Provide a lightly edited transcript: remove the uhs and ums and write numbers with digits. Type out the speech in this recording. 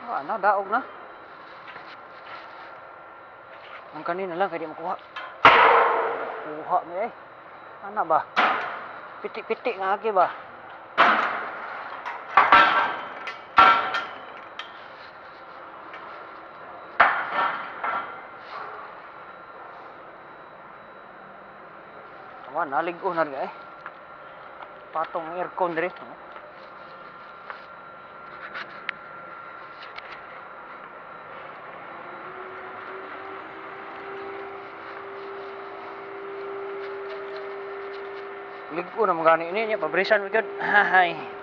Wala na, daog na. Ang kanina lang, kaya di makuha. Kuha mi eh. Ana ba? Piti-piti nga agi ba? Tama, nalig-o na rin eh. Patong ang aircon diri. Lig-o na mga gani ini niya, pabrisan mo gyud. Hay.